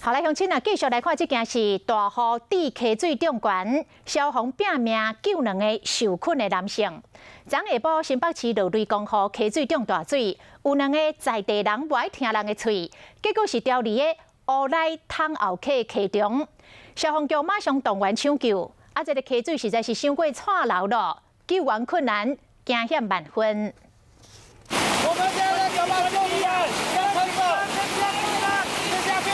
好來，鄉親啊，繼續來看這件是大雨致溪水漲懸，消防拚命救兩個受困的男性。昨下晡新北市落雷公雨，溪水漲大水，有兩個在地人無愛聽人的喙，結果是牢佇个烏來桶後溪溪中。消防局馬上動員搶救，啊，這个溪水實在是傷過蔡流囉，救援困難，驚險萬分。我們現在有辦法救援，下去。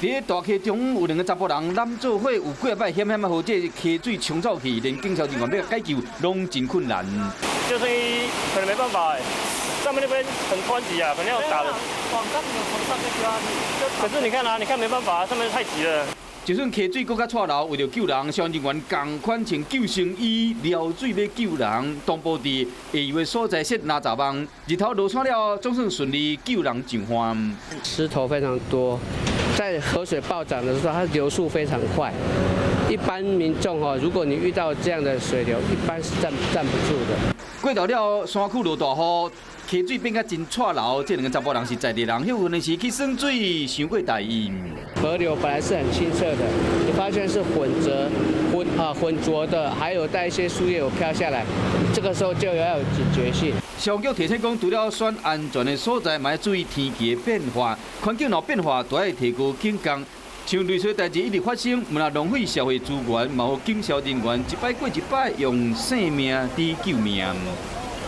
佇大溪中有兩个查埔人攬做伙，有幾擺險險仔予這个溪水沖走去，連警消人員欲解救攏真困難。救生衣可能沒辦法，上面那邊很湍急啊，可能要打的。往上面從上面丟下去。可是你看啊，你看沒辦法，上面太急了。就算溪水閣較蔡流，為著救人，消防人員仝款穿救生衣撩水欲救人，同步佇下游的所在設垃圾網，日頭落山了，總算順利救人上岸。石頭非常多，在河水暴漲的時候，它流速非常快。一般民眾哦，如果你遇到這樣的水流，一般是站不住的。過頭了，山區落大雨，溪水變甲真蔡流，這兩个查埔人是在地人，歇睏的時去耍水，傷過大意。河流本來是很清澈的，你發現是混濁、混啊混濁的，還有帶一些樹葉有飄下來，這個時候就要有警覺性。消防局提醒講，除了選安全的所在，嘛愛注意天氣的變化，環境若變化，都愛提高警覺。像類似代誌一直發生，毋但浪費社會資源，嘛予警消人員一擺過一擺用性命佇救命。